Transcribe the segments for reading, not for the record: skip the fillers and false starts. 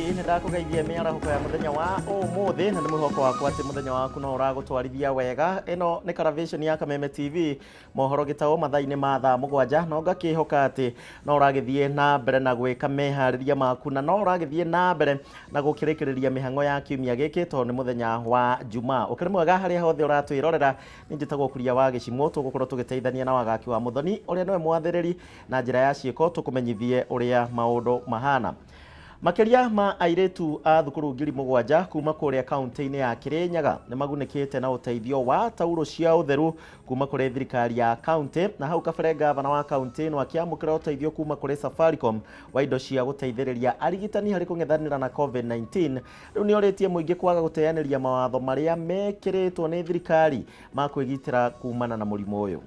Nĩ ndakũgeithia mĩarahũko ya mũthenya wa ũmũthĩ, na nĩ mwĩhoko wakwa atĩ mũthenya waku no ũragũtwarithia wega. Ĩno nĩ Karavation ya Kameme TV, mohoro gĩtaũ mathaa-inĩ ma thaa 7, no ngakĩhoka atĩ no ũragĩthiĩ na mbere na gwĩka meharĩria maku, na no ũragĩthiĩ na mbere na gũkĩrĩkĩrĩria mĩhang'o ya kiumia gĩkĩ, tondũ nĩ mũthenya wa Jumaa. Ũkĩrĩ mwega harĩa hothe ũratwĩrorera. Niĩ njĩtagwo Kuria wa Gĩcimũ, tũgũkorwo tũgĩteithania na Wagaki wa Mũthoni ũrĩa nĩwe mwathĩrĩri na njĩra ya ciĩko tũkũmenyithie ũrĩa maũndũ mahana. Makĩria ma airĩtu a thukuru 7,000 kuma kũrĩa kaunti-inĩ ya Kĩrĩnyaga nĩ magunĩkĩte na ũteithio wa taurũ cia ũtheru kuma kũrĩ thirikari ya kaunti. Na hau kabere gavana wa kaunti ĩno akĩamũkĩra ũteithio kuma kũrĩ Safaricom wa indo cia gũteithĩrĩria arigitani harĩ kũng'ethanĩra na COVID-19. Rĩu nĩ orĩtie mũingĩ kwaga gũteanĩria mawatho marĩa mekĩrĩtwo nĩ thirikari ma kwĩgitĩra kumana na mũrimũ ũyũ.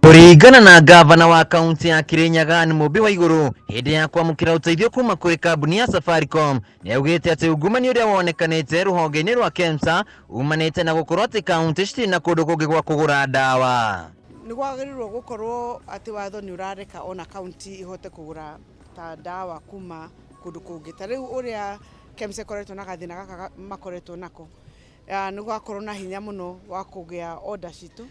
Kũringana na ngavana wa kaunti ya Kirinyaga Anne Mũmbi Waigũrũ hĩndĩ ya kwamũkĩra ũteithio kuma kũrĩ kambuni ya Safaricom, nĩ augĩte atĩ ungumania ũrĩa wonekanĩte rũhonge-inĩ rwa KEMSA umanĩte na gũkorwo atĩ kaunti citirĩ na kũndũ kũngĩ gwa kũgũra ndawa. Nĩ kwagĩrĩirwo gũkorwo atĩ watho nĩ ũrareka ona kaunti ihote kũgũra ta ndawa kuma kũndũ kũngĩ. Ta rĩu ũrĩa KEMSA ĩkoretwo na gathĩna gaka makoretwo nako, nĩ gwakorwo na hinya mũno wa kũgĩa order citũ,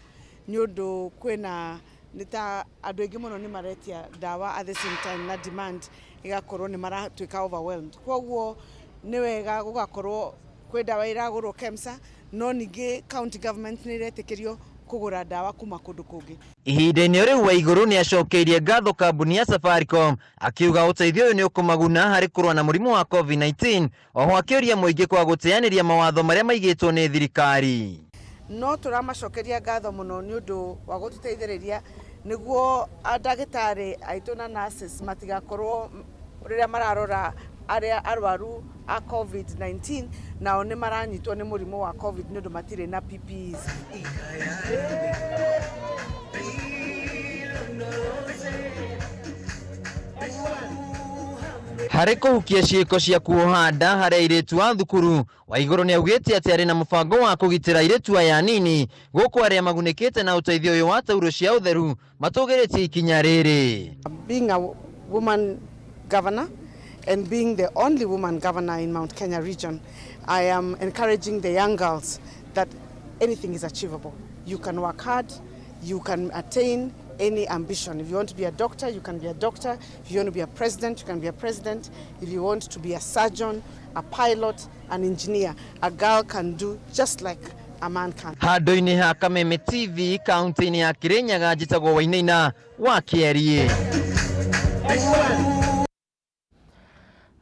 nĩ ũndũ kwĩna nĩ ta andũ aingĩ mũno nĩ maretia ndawa at the same time na demand ĩgakorwo nĩ maratuĩka overwhelmed. Koguo nĩ wega gũgakorwo kwĩ ndawa iragũrwo KEMSA, no ningĩ county government nĩ iretĩkĩrio kũgũra ndawa kuma kũndũ kũngĩ. Ihinda-inĩ o rĩu Waigũrũ nĩ acokeirie ngatho kambuni ya Safaricom akiuga ũteithio ũyũ nĩ ũkũmaguna harĩ kũrũa na mũrimũ wa COVID-19. Oho akĩũria mũingĩ kwaga gũteanĩria mawatho marĩa maigĩtwo nĩ thirikari. No tũramacokeria ngatho mũno nĩ ũndũ wa gũtũteithĩrĩria nĩguo ndagĩtarĩ aitũ na nurses matigakorwo rĩrĩa mararora arĩa arwaru a COVID-19 nao nĩ maranyitwo nĩ mũrimũ wa COVID nĩ ũndũ matirĩ na PPEs. Harĩ kũhukia ciĩko cia kuoha nda harĩ airĩtu a thukuru, Waigũrũ nĩaugĩte atĩ arĩ na mũbango wa kũgitĩra airĩtu aya anini gũkũ arĩa magunĩkĩte na ũteithio ũyũ wa taurũ cia ũtheru matũgĩrĩtie ikinya rĩrĩ. Being a woman governor and being the only woman governor in Mount Kenya region, I am encouraging the young girls that anything is achievable. You can work hard, you can attain any ambition. If you want to be a doctor, you can be a doctor. If you want to be a president, you can be a president. If you want to be a surgeon, a pilot, an engineer, a girl can do just like a man can. Handũ-inĩ ha Kameme TV kaunti-inĩ ya Kirinyaga, njĩtagwo Wainaina wa Kĩeriĩ.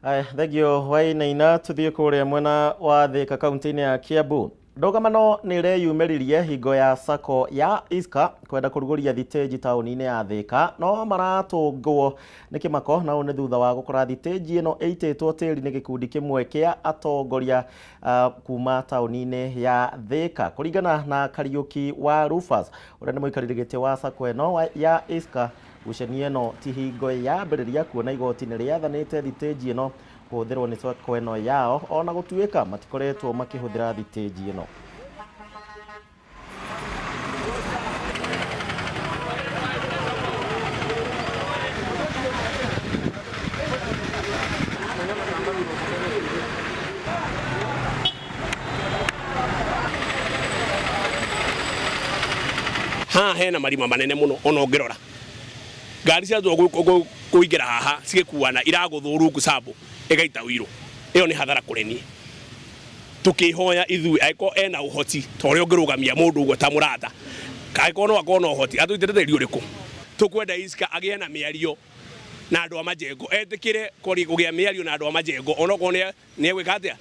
Aya, thengio Wainaina. Tuthiĩ kũrĩa mwena wa Thĩka kaunti-inĩ ya Kiambu. Ndũgamano nĩ ĩreyumĩririe hingo ya sacco ya Iska kwenda kũrugũria thitĩnji taũni-inĩ ya Thĩka, no maratũngwo nĩ kĩmako, na ũũ nĩ thutha wa gũkora thitĩnji ĩno ĩitĩtwo tĩri nĩ gĩkundi kĩmwe kĩa atongoria kuma taũni-inĩ ya Thĩka. Kũringana na Kariũki wa Rufus ũrĩa nĩ mũikarĩri gĩtĩ wa sacco ĩno ya Iska, ngucanio ĩno ti hingo yambĩrĩria kuona igoti nĩ rĩathanĩte thitĩnji ĩno kũhũthĩrwo nĩ sacco ĩno yao, ona gũtuĩka matikoretwo makĩhũthĩra thitĩnji ĩno. Haha hena marima manene muno, ona ũngĩrora ngari cia kũingĩra haha cigĩkuana iragũthwo rungu sambo ĩgaita ũirũ. Ĩyo nĩ hathara kũrĩ niĩ. Tũkĩhoya ithuĩ angĩkorwo ena ũhoti ta ũrĩa ũngĩrũgamia mũndũ ũguo ta mũrata, angĩkorwo no akorwo na ũhoti atũitĩre tĩri ũrĩkũ. Tũkwenda Iska agĩe na mĩario na andũ a Majengo, etĩkĩre kũgĩa mĩario na andũ a Majengo onokorwo nĩ nĩ egwĩka atĩa,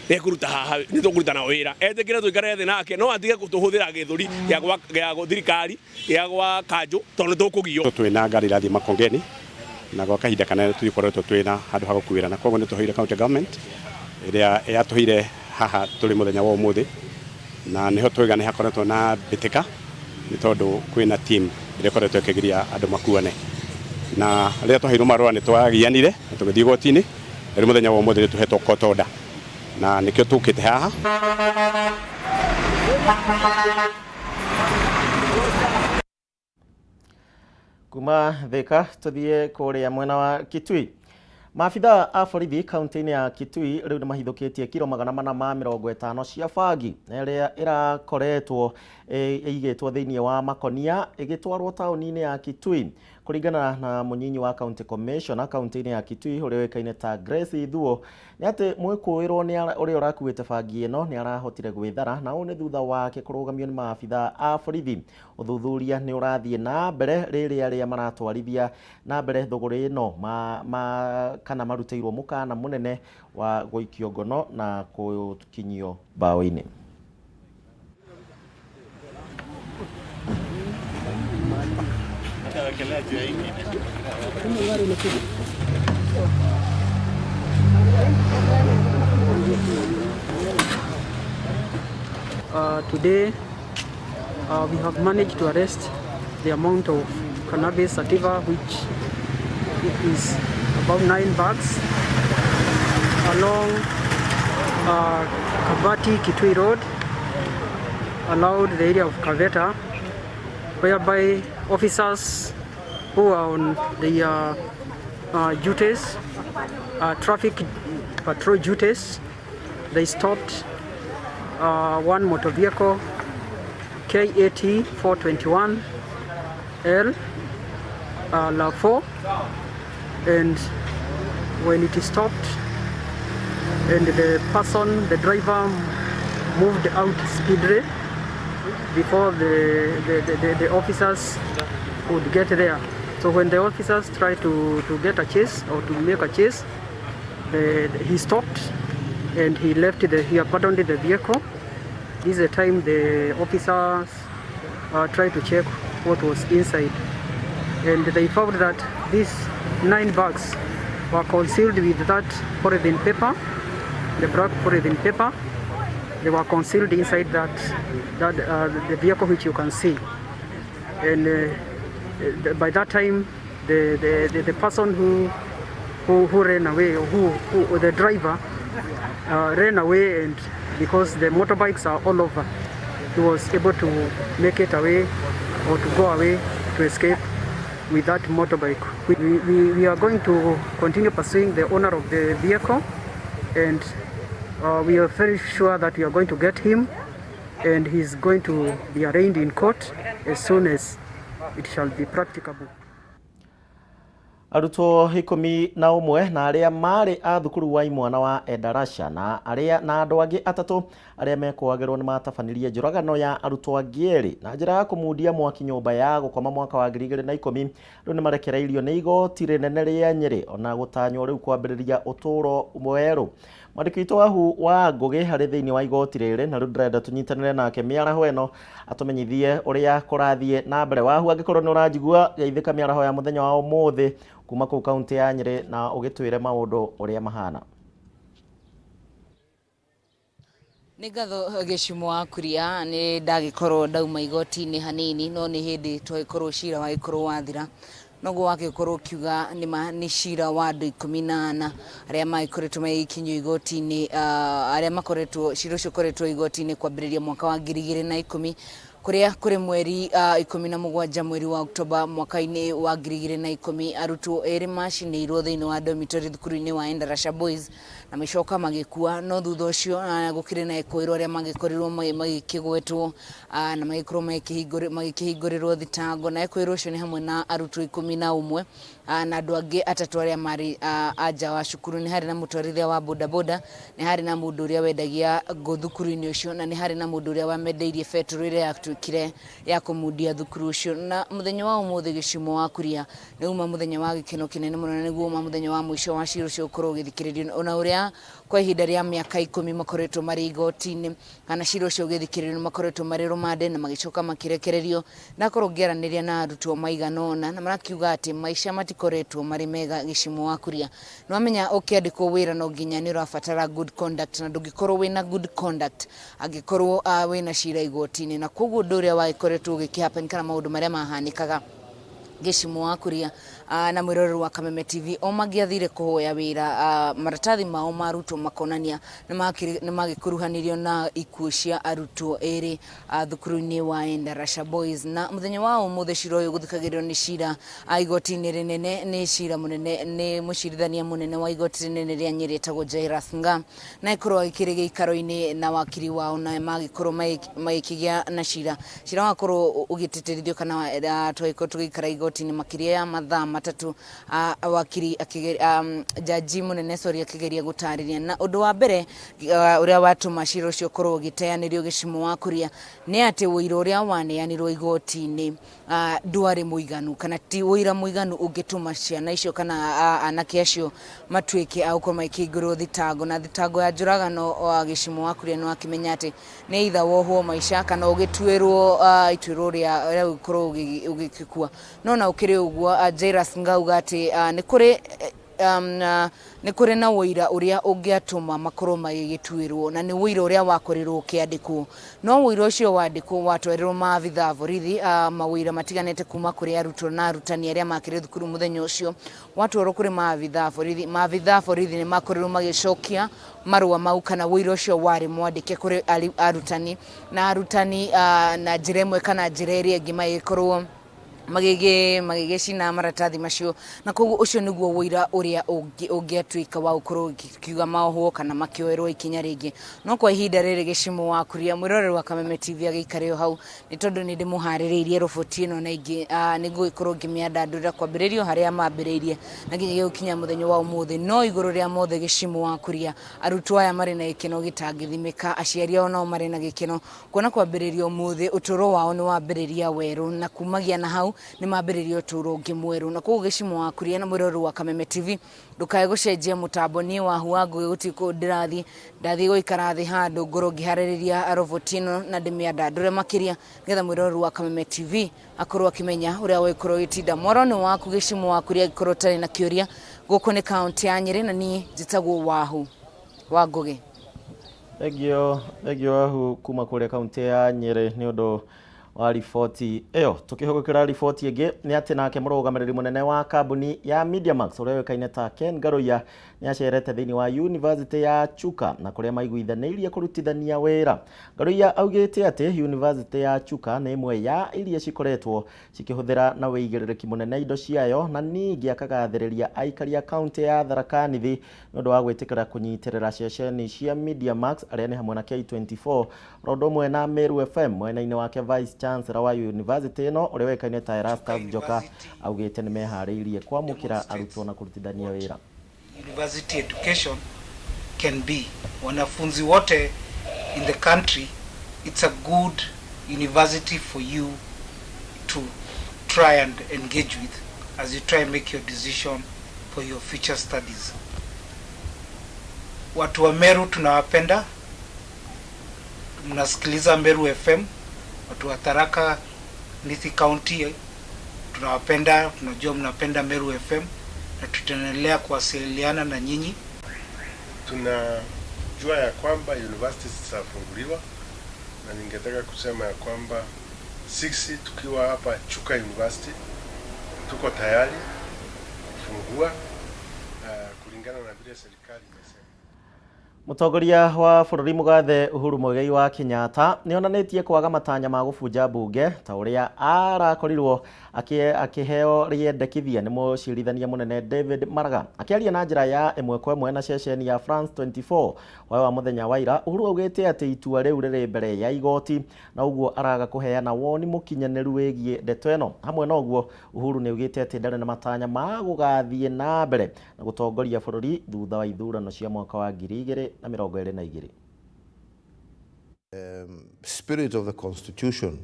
nĩ ekũruta haha, nĩ tũkũruta nao wĩra, etĩkĩre tũikare thĩ nake, no atige gũtũhũthĩra gĩthũri gĩa gwa gĩa thirikari gĩa gwa kanjũ tondũ nĩ tũkũgio. Twĩna ngari irathiĩ Makongeni na gwa kahinda kanene tũtikoretwo twĩna handũ ha gũkuĩra, na koguo nĩ tũheire county government ĩrĩa yatũheire haha tũrĩ mũthenya wa ũmũthĩ, na nĩho twauga nĩ hakoretwo na mbĩtĩka nĩ tondũ kwĩna team ĩrĩa ĩkoretwo ĩkĩgiria andũ makuane, na rĩrĩa twaheirwo marũa nĩ twagianire na tũgĩthiĩ igoti-inĩ. Rĩu mũthenya wa ũmũthĩ nĩ tũhetwo court order na nĩkĩo tũkĩte haha. Kuma Thika tuthiĩ kũrĩa mwena wa Kitui. Maabitha a borithi kaunti-inĩ ya Kitui rĩu nĩmahithũkĩtie kiro 450 cia bangi ĩrĩa ĩrakoretwo ĩigĩtwo thĩinĩ wa makonia ĩgĩtwarwo taũni-inĩ ya Kitui. Kũringana na mũnyinyi wa county commissioner kaunti-inĩ ya Kitui ũrĩa ũĩkaine ta Grace Ithuo, nĩ atĩ mwĩkũĩrwo ũrĩa ũrakuĩte bangi ĩno nĩ arahotire gwĩthara, na ũũ nĩ thutha wake kũrũgamio nĩ maabitha a borithi. Ũthuthuria nĩ ũrathiĩ na mbere rĩrĩa arĩa maratwarithia na mbere thũgũrĩ ĩno kana marutĩirwo mũkana mũnene wa gũikio ngono na gũkinyio mbaũ-inĩ. Today, we have managed to arrest the amount of cannabis sativa, which is about 9 bags, along Kabati Kitui Road, allowed the area of Kaveta, whereby officers who are on the duties, traffic patrol duties, they stopped one motor vehicle, KAT 421 L, LA4, and when it stopped and the person, the driver, moved out speedily before the officers would get there. So when the officers tried to get a chase or to make a chase, he stopped and he left he abandoned the vehicle. This is the time the officers tried to check what was inside, and they found that these 9 bags were concealed with that polythene paper, the black polythene paper. They were concealed inside that the vehicle which you can see. And by that time, the person who ran away, who the driver ran away, and because the motorbikes are all over, he was able to make it away or to go away to escape with that motorbike. We are going to continue pursuing the owner of the vehicle, and we are very sure that we are going to get him, and he's going to be arraigned in court as soon as it shall be practicable. Arutwo 11 na arĩa marĩ a thukuru wa imwana wa Endarasha na arĩa na andũ angĩ 3 arĩa mekwagĩrwo nĩ matabanirie njũragano ya arutwo angĩ 2 na njĩra ya kũmundia mwaki nyũmba ya gũkoma mwaka wa 2010 rĩu nĩ marekereirio nĩ igoti rĩnene rĩa Nyĩrĩ ona gũtanywo rĩu kwambĩrĩria ũtũũro mwerũ. Mwandĩki witũ Wahu wa Ngũgĩ harĩ thĩinĩ wa igoti rĩrĩ na rĩu ndĩrenda tũnyitanĩre nake mĩaraho ĩno atũmenyithie ũrĩa kũrathiĩ na mbere. Wahu, angĩkorwo nĩ ũranjigua, geithĩka mĩaraho ya mũthenya wa ũmũthĩ kuma kũu kaunti ya Nyĩrĩ na ũgĩtwĩre maũndũ ũrĩa mahana. Nĩ ngatho Gĩcumo wa Kuria, nĩ ndagĩkorwo ndauma igoti-inĩ hanini no nĩ hĩndĩ twagĩkorwo cira wagĩkorwo wathira, noguo wagĩkorwo ũkiuga nĩ cira wa andũ 14 arĩa magĩkoretwo magĩkinyio igoti-inĩ, arĩa makoretwo cira ũcio ũkoretwo igoti-inĩ kwambĩrĩria mwaka wa 2010 kuria kuri mweri 17 mweri wa Oktoba mwaka-inĩ wa 2010 arutwo erĩ macinĩirwo thĩinĩ wa dormitory thukuru-inĩ wa Endarasha Boys na magĩcoka magĩkua, no thutha ũcio gũkĩrĩ na ekũĩrwo arĩa magĩkorirwo magĩkĩgwetwo na magĩkorwo magĩkĩhingũrĩrwo thitango, na ekũĩrwo ũcio nĩ hamwe na arutwo 11 na andũ angĩ 3 arĩa marĩ a nja wa cukuru. Nĩ harĩ na mũtwarithia wa bodaboda, nĩ harĩ na mũndũ ũrĩa wendagia ngũ thukuru-inĩ ũcio, na nĩ harĩ na mũndũ ũrĩa wamendeirie betũrũ ĩrĩa yatuĩkire ya kũmundia thukuru ũcio. Na mũthenya wa ũmũthĩ Gĩcumo wa Kuria nĩ uma mũthenya wa gĩkeno kĩnene mũno, na nĩguo uma mũthenya wa mũico wa cira ũcio ũkorwo ũgĩthikĩrĩrio, ona ũrĩa kwa ihinda rĩa mĩaka 10 makoretwo marĩ igoti-inĩ kana cira ũcio ũgĩthikĩrĩrio makoretwo marĩ rũmande na magĩcoka makĩrekererio. Ndakorwo ngĩaranĩria na arutwo maigana ũna na marakiuga atĩ maica matikoretwo marĩ mega Gĩcumo wa Kuria. Nĩwamenya ũkĩandĩkwo wĩra no nginya nĩ ũrabatara good conduct, na ndũngĩkorwo wĩna good conduct angĩkorwo wĩna cira igoti-inĩ, na koguo ũndũ ũrĩa wagĩkoretwo ũgĩkĩhappen kana maũndũ marĩa mahanĩkaga Gĩcumo wa Kuria Na mwĩroreri wa Kameme TV, o mangĩathire kũhoya wĩra, maratathi mao ma arutwo makonania nĩ magĩkuruhanirio na ikuũ cia arutwo erĩ thukuru-inĩ wa Endarasha Boys. Na mũthenya wa ũmũthĩ cira ũyũ gũthikagĩrĩrio nĩ cira igoti-inĩ rĩnene, nĩ cira mũnene, nĩ mũcirithania mũnene wa igoti rĩnene rĩa Nyĩrĩ etagwo Jairus Nga, na ĩkorwo agĩkĩrĩ gĩikaro-inĩ na wakiri wao, na magĩkorwo magĩkĩgĩa na cira. Cira wakorwo ũgĩtĩtĩrithio kana twagĩkorwo tũgĩikara igoti-inĩ makĩria ya mathaa 3, wakiri, jaji mũnene, sorry, akĩgeria gũtarĩria. Na ũndũ wa mbere ũrĩa watũma cira ũcio ũkorwo ũgĩteanĩrio, gĩcimo wa kũrĩa, nĩ atĩ ũira ũrĩa waneanirwo igoti-inĩ ndwarĩ mũiganu, kana ti ũira mũiganu ũngĩtũma ciana icio kana anake acio matuĩke a gũkorwo magĩkĩhingũrwo thitango. Na thitango ya njũragano, gĩcimo wa kũrĩa, nĩ wakĩmenya atĩ nĩ either wohwo maica kana ũgĩtuĩrwo ituĩro rĩa gũkorwo ũgĩgĩkua. No na ũkĩrĩ ũguo, Jairus Ngauga atĩ nĩ kũrĩ na ũira ũrĩa ũngĩatũma makorwo magĩgĩtuĩrwo, na nĩ ũira ũrĩa wakorirwo ũkĩandĩkwo. No ũira ũcio wandĩkwo watwarirwo maabitha a borithi, mawĩira matiganĩte kuma kũrĩ arutwo na arutani arĩa makĩrĩ thukuru mũthenya ũcio, watwarwo kũrĩ maabitha a borithi, maabitha a borithi nĩ makorirwo magĩcokia marũa mau kana ũira ũcio warĩ mwandĩke kũrĩ arutani, na arutani na njĩra ĩmwe kana njĩra ĩrĩa ĩngĩ magĩkorwo magĩgĩcina maratathi macio. Na koguo ũcio nĩguo ũira ũrĩa ũngĩatuĩka wa gũkorwo ũkiuga maohwo kana makĩoerwo ikinya rĩngĩ. No kwa ihinda rĩrĩ, gĩcimo wa kuria, mwĩroreri wa Kameme TV agĩikare o hau, nĩ tondũ nĩ ndĩmũharĩrĩirie roboti ĩno na ingĩ. Nĩ ngũgĩkorwo ngĩmĩandandũrĩra kwambĩrĩrio harĩa mambĩrĩirie na nginyagia gũkinya mũthenya wa ũmũthĩ. No igũrũ rĩa mothe, gĩcimo wa kuria, arutwo aya marĩ na gĩkeno gĩtangĩthimĩka, aciari ao nao marĩ na gĩkeno kuona kwambĩrĩria ũmũthĩ ũtũũro wao nĩ wambĩrĩria werũ, na kumagia na hau nĩ mambĩrĩria ũtũũro ũngĩ mwerũ. Na koguo, gĩcimo wa kuria na mwĩroreri wa Kameme TV, ndũkae gũcenjia mũtambo. Niĩ Wahu wa Ngũgĩ gũtirĩ kũndũ ndĩrathiĩ, ndathiĩ gũikara thĩ handũ ngorwo ngĩharĩrĩria roboti ĩno na ndĩmĩandandũre makĩria, nĩgetha mwĩroreri wa Kameme TV akorwo akĩmenya ũrĩa wĩkorwo ũgĩtinda. Mwaro nĩ waku, gĩcimo wa kuria, angĩkorwo ũtarĩ na kĩũria. Gũkũ nĩ kaũntĩ ya Nyĩrĩ, na niĩ njĩtagwo Wahu wa Ngũgĩ. Thengio, thengio Wahu kuma kũrĩa kaunti ya Nyĩrĩ nĩ ũndũ wa riboti ĩyo. Tũkĩhũgũkĩra riboti ĩngĩ, nĩ atĩ nake mũrũgamĩrĩri mũnene wa kambuni ya Mediamax ũrĩa ũĩkaine ta Ken Ngaruiya nĩ acerete thĩinĩ wa University ya Chuka, na kũrĩa maiguithanĩirie kũrutithania wĩra. Ngaruiya augĩte atĩ University ya Chuka nĩ ĩmwe ya iria cikoretwo cikĩhũthĩra na wĩigĩrĩrĩki mũnene indo ciayo, na ningĩ akagathĩrĩria aikari a kaunti ya Tharaka Nithi nĩ ũndũ wa gwĩtĩkĩra kũnyitĩrĩra ceceni cia Mediamax, arĩa nĩ hamwe na K24 oro ũndũ ũmwe na Meru FM. Mwena-inĩ wake, Vice Chancellor wa university ĩno ũrĩa ũĩkaine ta Erastus Njoka augĩte nĩ meharĩirie kwamũkĩra arutwo na kũrutithania wĩra. University education can be. Wanafunzi wote in the country, it's a good university for you to try and engage with as you try and make your decision for your future studies. Watu wa Meru tunawapenda, mnasikiliza Meru FM. Watu wa Tharaka Nithi County tunawapenda, tunajua mnapenda Meru FM na tutaendelea kuwasiliana na nyinyi. Tunajua ya kwamba universities zitafunguliwa, na ningetaka kusema ya kwamba sisi tukiwa hapa Chuka University tuko tayari kufungua kulingana na vile serikali imesema. Mũtongoria wa bũrũri mũgathe Uhuru Muigai wa Kenyatta nĩ onanĩtie kwaga matanya ma gũbunja mbunge ta ũrĩa arakorirwo akĩheo rĩendekithia nĩ mũcirithania mũnene David Maraga. Akĩaria na njĩra ya ĩmwe kwa ĩmwe na ceceni ya France 24 waĩ wa mũthenya wa ira, Uhuru augĩte atĩ itua rĩu rĩrĩ mbere ya igoti, na ũguo araga kũheana woni mũkinyanĩru wĩgiĩ ndeto ĩno. Hamwe na ũguo, Uhuru nĩ augĩte atĩ ndarĩ na matanya ma gũgathiĩ na mbere na gũtongoria bũrũri thutha wa ithurano cia mwaka wa 2022. Spirit of the Constitution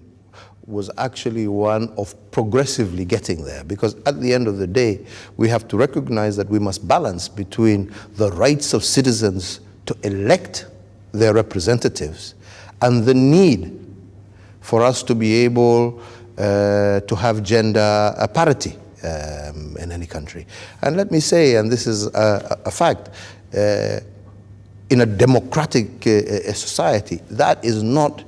was actually one of progressively getting there, because at the end of the day, we have to recognize that we must balance between the rights of citizens to elect their representatives and the need for us to be able to have gender parity in any country. And let me say, and this is a fact, in a democratic society, that is not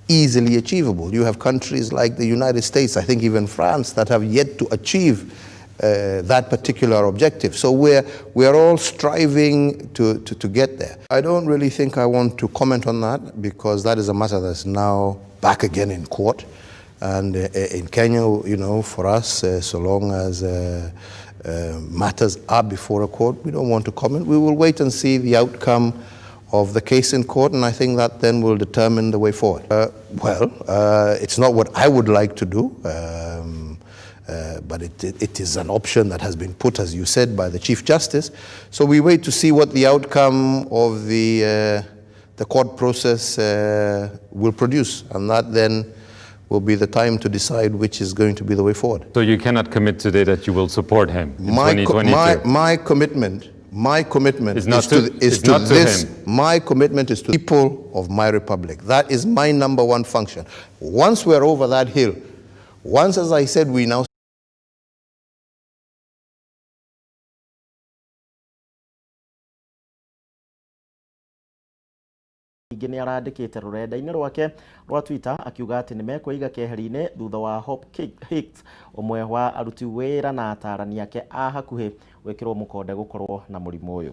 easily achievable. You have countries like the United States, I think even France, that have yet to achieve that particular objective. So we're all striving to get there. I don't really think I want to comment on that because that is a matter that's now back again in court. And in Kenya, you know, for us, so long as matters are before a court, we don't want to comment. We will wait and see the outcome of the case in court, and I think that then will determine the way forward. Well, it's not what I would like to do, but it is an option that has been put, as you said, by the Chief Justice. So we wait to see what the outcome of the court process will produce, and that then will be the time to decide which is going to be the way forward. So you cannot commit today that you will support him in 2022? My commitment Is not is to, is is to not to this. him. My commitment is to the people of my republic. That is my number one function. Once we're over that hill, once, as I said, we now Ningĩ nĩ arandĩkĩte rũrenda-inĩ rwake rwa Twitter akiuga atĩ nĩ mekwĩiga keheri-inĩ thutha wa Hope Hicks, ũmwe wa aruti wĩra na atarani ake a hakuhĩ, gwĩkĩrwo mũkonde gũkorwo na mũrimũ ũyũ.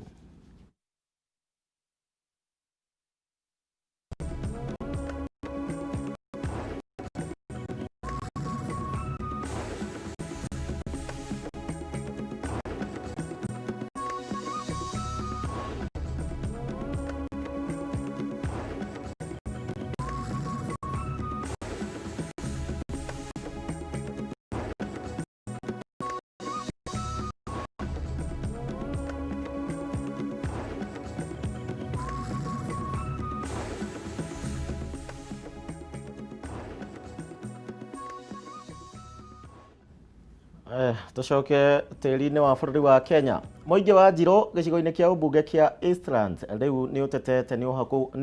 Tucoke tĩri-inĩ wa bũrũri wa Kenya. Mũingĩ wa Njirũ gĩcigo-inĩ kĩa ũmbunge kĩa Eastlands rĩu nĩ ũtetete nĩ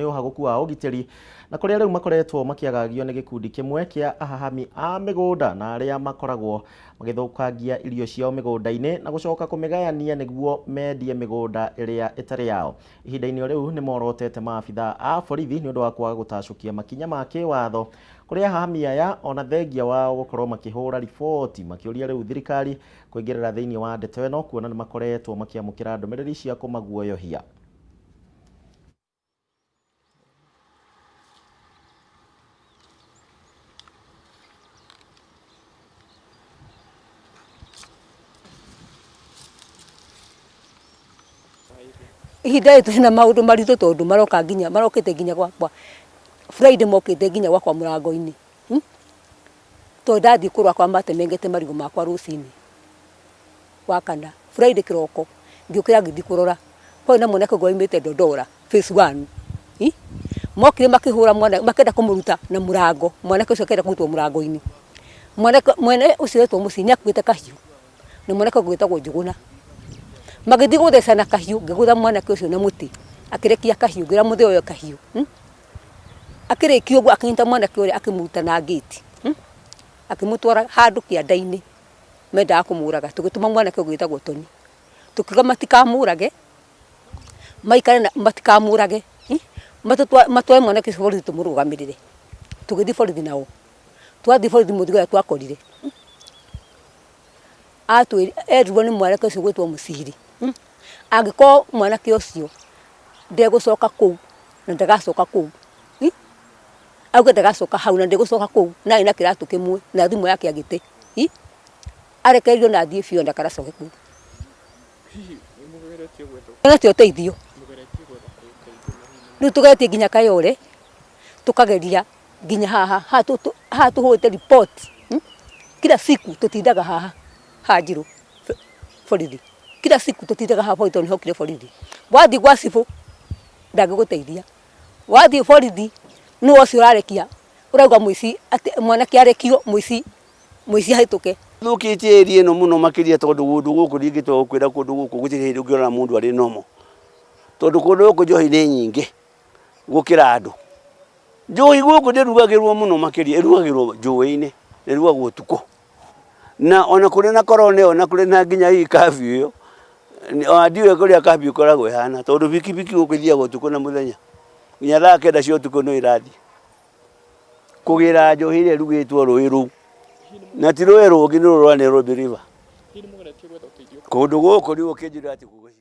ũhagũku wa ũgitĩri na kũrĩa rĩu makoretwo makĩagagio nĩ gĩkundi kĩmwe kĩa ahahami a mĩgũnda na arĩa makoragwo magĩthũkangia irio ciao mĩgũnda-inĩ na gũcoka kũmĩgayania nĩguo mendie mĩgũnda ĩrĩa ĩtarĩ yao. Ihinda-inĩ o rĩu nĩ morotete maabitha a borithi nĩ ũndũ wa kwaga gũtacũkia makinya ma kĩwatho kũrĩ ahahami aya, ona thengia wao gũkorwo makĩhũra riboti makĩũria rĩu thirikari kũingĩrĩra thĩinĩ wa ndeto ĩno, kuona nĩ makoretwo makĩamũkĩra ndũmĩrĩri cia kũmaguoyohia. Ihinda rĩrĩ twĩna maũndũ maritũ tondũ maroka nginya marokĩte nginya gwakwa Friday, mokĩte nginya gwakwa mũrango-inĩ, Tondũ ndathiĩ kũrora kwa matemengete marigũ makwa rũcinĩ wa kana, Friday kĩroko ngĩũkĩra ngĩthiĩ kũrora, kwarĩ na mwanake ũngĩ waumĩte Dandora Phase 1. Mokire makĩhũra mwana, makĩenda kũmũruta na mũrango. Mwanake ũcio akĩenda kũrutwo mũrango-inĩ. Mwanake mwene ũcio wetwo mũciĩ nĩ akuĩte kahiũ na mwanake ũngĩ wĩtagwo Njũgũna magĩthiĩ gũthecana kahiũ. Ngĩgũtha mwanake ũcio na mũtĩ, akĩrekia kahiũ, ngĩra mũthee ũyũ kahiũ, Akĩrĩkia ũguo akĩnyita mwanake ũrĩa, akĩmũruta na ngĩti, Akĩmũtwara handũ kĩanda-inĩ, mendaga kũmũraga. Tũgĩtũma mwanake ũngĩ wĩtagwo Toni, tũkiuga matikamũrage, maikare na matikamũrage, matware mwanake ũcio borithi tũmũrũgamĩrĩre. Tũgĩthiĩ borithi nao. Twathiĩ borithi, mũthigari ũrĩa twakorire erirwo nĩ mwanake ũcio gwĩtwo Mũciri, Angĩkorwo mwanake ũcio ndegũcoka kũu na ndagacoka kũu, auge ndagacoka hau na ndegũcoka kũu, na arĩ na kĩratũ kĩmwe na thimũ yake agĩte, arekererio na athiĩ biũ, ndakanacoke kũu. Tũgeretie ũteithio rĩu, tũgeretie nginya Kayole, tũkageria nginya haha haha tũhũrĩte report, Kila siku tũtindaga haha haha Njirũ borithi, kila siku tũtindaga haha borithi tondũ nĩhokire borithi. Wathiĩ gwa cibũ ndangĩgũteithia, wathiĩ borithi nĩwe ũcio ũrarekia, ũrauga mũici atĩ mwanake arekio, mũici mũici ahĩtũke. Thũkĩtie area ĩno mũno makĩria tondũ kũndũ gũkũ ndingĩtua gũkwĩra, kũndũ gũkũ gũtirĩ hĩndĩ ũngĩona mũndũ arĩ normal, tondũ kũndũ gũkũ njohi nĩ nyingĩ gũkĩra andũ. Njohi gũkũ ndĩrugagĩrwo mũno makĩria, ĩrugagĩrwo njũĩ-inĩ, ĩrugagwo ũtukũ, na ona kũrĩ na corona ĩyo na kũrĩ na nginya hihi curfew ĩyo, ona ndiũĩ kũrĩa curfew ĩkoragwo ĩhana, tondũ bikibiki gũkũ ithiaga ũtukũ na mũthenya, nginya thaa 9 cia ũtukũ no ĩrathiĩ kũgĩra njohi ĩrĩa ĩrugĩtwo rũĩ rũu, na ti rũĩ rũngĩ, nĩ rũrũ rwa Nairobi River. Kũndũ gũkũ rĩu ũkĩnjĩra atĩ gũgũciria.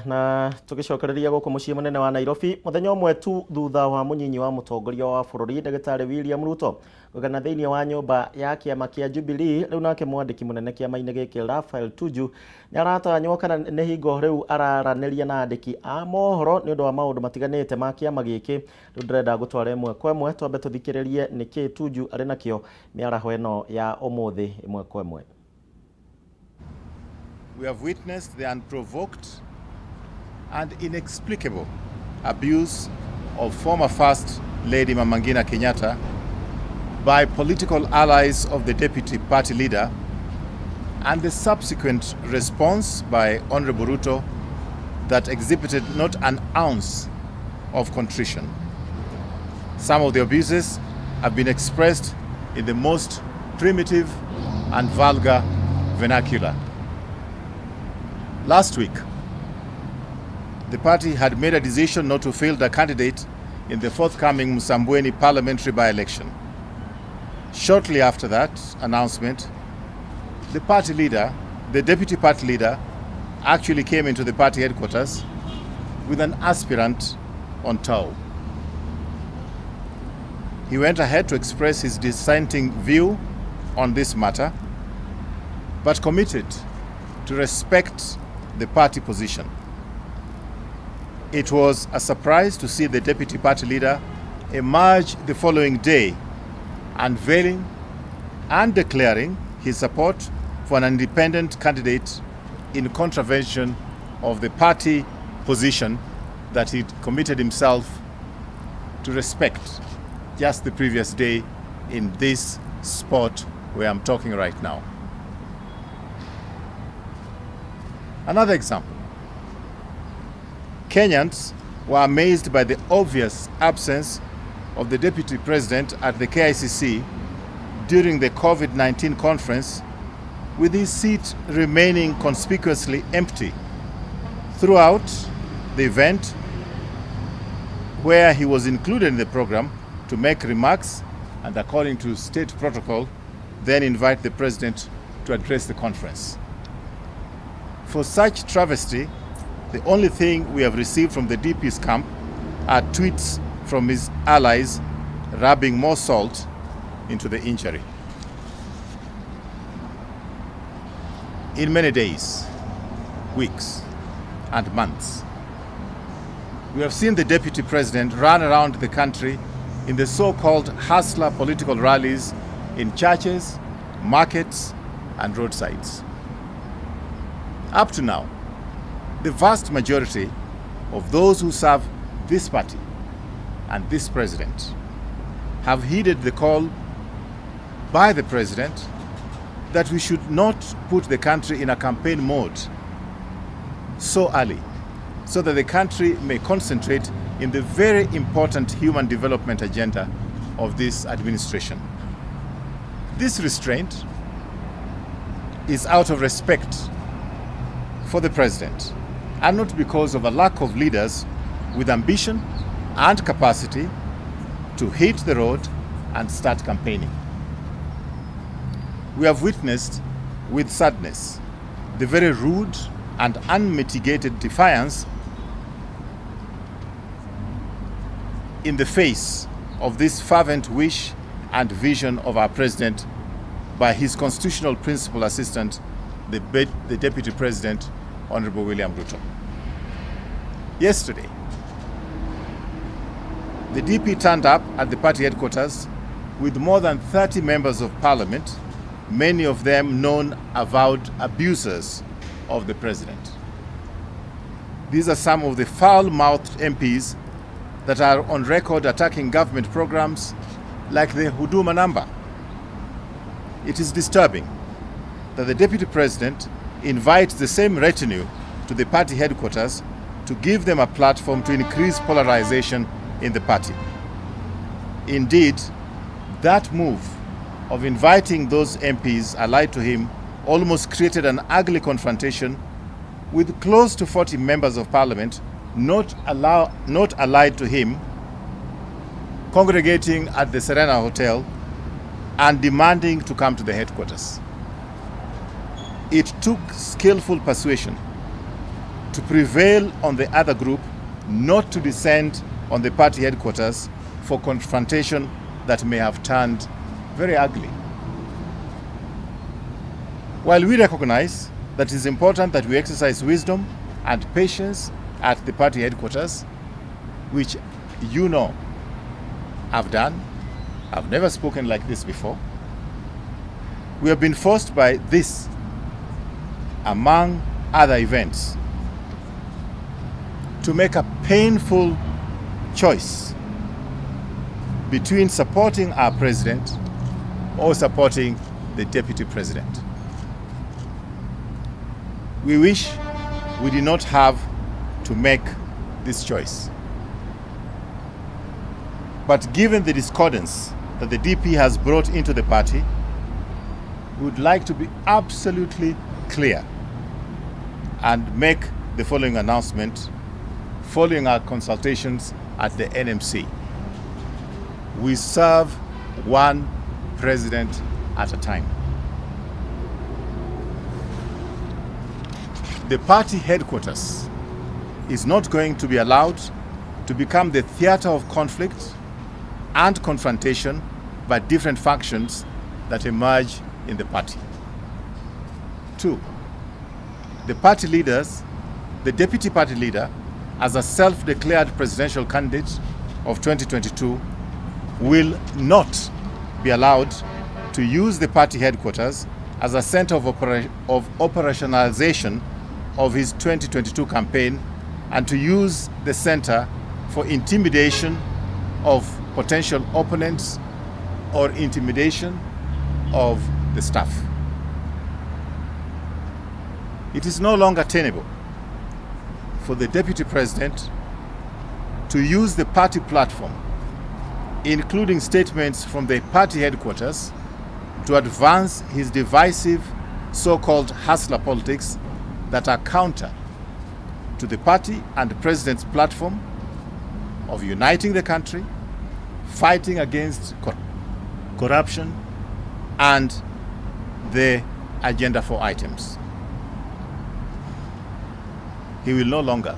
Na tugicokereria guku mucii munene wa Nairobi muthenya umwe tu thutha wa munyinyi wa mutongoria wa bururi Ndagĩtarĩ William Ruto kũgana thĩinĩ wa nyũmba ya kĩama kĩa Jubilee. Rĩu nake mwandĩki mũnene kĩama-inĩ gĩkĩ Raphael Tuju nĩ aratanywo kana nĩ hingo rĩu araranĩria na andĩki a mohoro nĩ ũndũ wa maũndũ matiganĩte ma kĩama gĩkĩ. Rĩu ndĩrenda ngũtware ĩmwe kwa ĩmwe twambe tũthikĩrĩrie nĩkĩ Tuju arĩ nakĩo mĩaraho ĩno ya ũmũthĩ ĩmwe kwa ĩmwe. We have witnessed the unprovoked and inexplicable abuse of former First Lady Mama Ngina Kenyatta by political allies of the deputy party leader, and the subsequent response by Honorable Ruto that exhibited not an ounce of contrition. Some of the abuses have been expressed in the most primitive and vulgar vernacular. Last week, the party had made a decision not to field a candidate in the forthcoming Msambweni parliamentary by-election. Shortly after that announcement, the party leader, the deputy party leader, actually came into the party headquarters with an aspirant on tow. He went ahead to express his dissenting view on this matter, but committed to respect the party position. It was a surprise to see the deputy party leader emerge the following day, unveiling and declaring his support for an independent candidate in contravention of the party position that he committed himself to respect just the previous day in this spot where I'm talking right now. Another example. Kenyans were amazed by the obvious absence of the deputy president at the KICC during the COVID-19 conference, with his seat remaining conspicuously empty throughout the event, where he was included in the program to make remarks and, according to state protocol, then invite the president to address the conference. For such travesty, the only thing we have received from the DP's camp are tweets from his allies rubbing more salt into the injury. In many days, weeks, and months, we have seen the deputy president run around the country in the so-called hustler political rallies in churches, markets, and roadsides. Up to now, the vast majority of those who serve this party and this president have heeded the call by the president that we should not put the country in a campaign mode so early, so that the country may concentrate in the very important human development agenda of this administration. This restraint is out of respect for the president and not because of a lack of leaders with ambition and capacity to hit the road and start campaigning. We have witnessed with sadness the very rude and unmitigated defiance in the face of this fervent wish and vision of our president by his constitutional principal assistant, the Deputy President, Honorable William Ruto. Yesterday, the DP turned up at the party headquarters with more than 30 members of parliament, many of them known avowed abusers of the president. These are some of the foul-mouthed MPs that are on record attacking government programs like the Huduma Number. It is disturbing that the deputy president invites the same retinue to the party headquarters to give them a platform to increase polarization in the party. Indeed, that move of inviting those MPs allied to him almost created an ugly confrontation with close to 40 members of parliament not allied to him congregating at the Serena Hotel and demanding to come to the headquarters. It took skillful persuasion to prevail on the other group not to descend on the party headquarters for confrontation that may have turned very ugly. While we recognize that it is important that we exercise wisdom and patience at the party headquarters, which you know I've done, I've never spoken like this before. We have been forced by this, among other events, to make a painful choice between supporting our president or supporting the deputy president. We wish we did not have to make this choice. But given the discordance that the DP has brought into the party, we would like to be absolutely clear and make the following announcement following our consultations at the NMC. We serve one president at a time. The party headquarters is not going to be allowed to become the theater of conflict and confrontation by different factions that emerge in the party. 2, the party leaders, the deputy party leader, as a self-declared presidential candidate of 2022, will not be allowed to use the party headquarters as a center of operationalization of his 2022 campaign and to use the center for intimidation of potential opponents or intimidation of the staff. It is no longer tenable for the deputy president to use the party platform, including statements from the party headquarters, to advance his divisive so-called hustler politics that are counter to the party and the president's platform of uniting the country, fighting against corruption, and the Agenda 4 items. He will no longer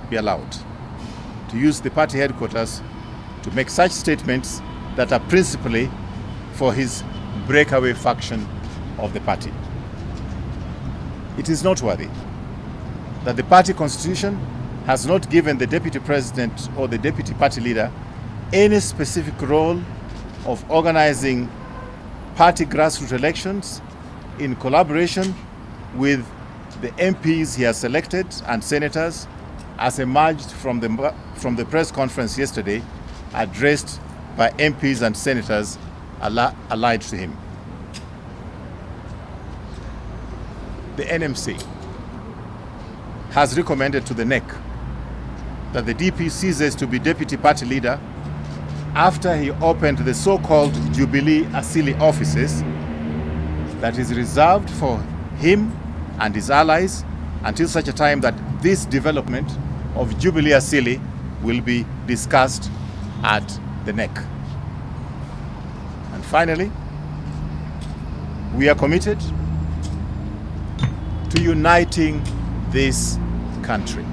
be allowed to use the party headquarters to make such statements that are principally for his breakaway faction of the party. It is noteworthy that the party constitution has not given the deputy president or the deputy party leader any specific role of organizing party grassroots elections in collaboration with the MPs he has selected and senators, as emerged from the press conference yesterday addressed by MPs and senators allied to him. The NMC has recommended to the NEC that the DP ceases to be deputy party leader after he opened the so-called Jubilee Asili offices that is reserved for him and his allies until such a time that this development of Jubilee Asili will be discussed at the NEC. And finally, we are committed to uniting this country,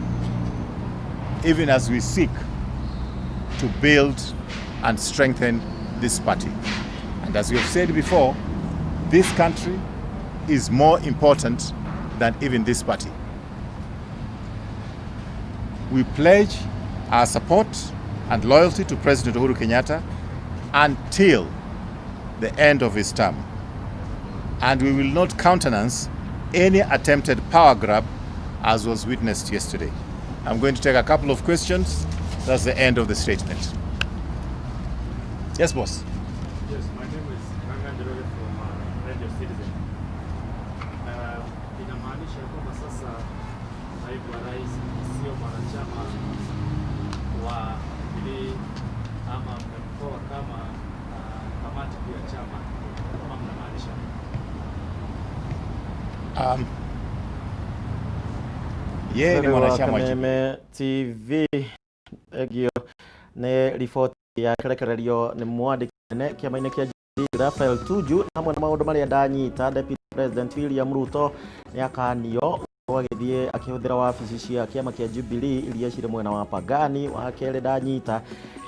even as we seek to build and strengthen this party. And as we have said before, this country is more important than even this party. We pledge our support and loyalty to President Uhuru Kenyatta until the end of his term. And we will not countenance any attempted power grab as was witnessed yesterday. I'm going to take a couple of questions. That's the end of the statement. Yes, boss. Yes, my name is Nganga Njoroge from Radio Citizen. Inamaanisha kwamba sasa naibu wa rais sio mwanachama wa Jubilee ama mmemtoa kama kamati kuu ya chama ama mnamaanisha? Yeye ni mwanachama wa Kameme TV egio nĩ riboti ya kĩrekererio nĩ mwandĩki nene kĩama-inĩ kĩa Raphael Tuju hamwe na maũndũ marĩa ndanyita. Deputy President William Ruto nĩ akanio agĩthiĩ akĩhũthĩra wabici cia kĩama kĩa Jubilee iria cirĩ mwena wa Pagani. Wa kerĩ ndanyita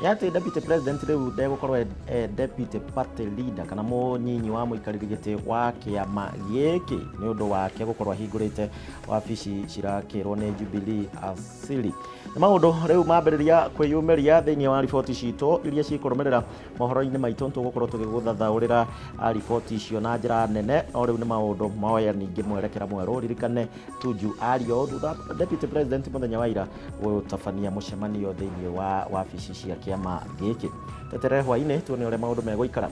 nĩ atĩ Deputy President rĩu ndegũkorwo e deputy party leader kana mũnyinyi wa mũikarĩri gĩtĩ wa kĩama gĩkĩ nĩ ũndũ wake gũkorwo ahingũrĩte wabici cirakĩrwo nĩ Jubilee asili. Nĩ maũndũ rĩu mambĩrĩria kwĩyumĩria thĩinĩ wa riboti citũ iria cikũrũmĩrĩra mohoro-inĩ maitũ. Tũgũkorwo tũgĩgũthathaũrĩra riboti icio na njĩra nene, no rĩu nĩ maũndũ moya ningĩ mwerekera mwerũ. Ririkane Tuju ario thutha Deputy President mũthenya wa ira gũtabania mũcemanio thĩinĩ wa wabici cia kĩama gĩkĩ. Teterere hwainĩ tuone ũrĩa maũndũ megũikara.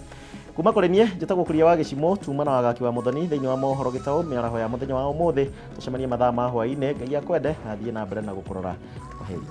Kuma kũrĩ niĩ njĩtagwo Kuria wa Gĩcimo, tuma na wagaki wa Mũthoni thĩinĩ wa mohoro gĩtaũ mĩaraho ya mũthenya wa ũmũthĩ. Tũcemanie mathaa ma hwainĩ. Ngai akwende na athiĩ na mbere na gũkũrora. Kwaheri.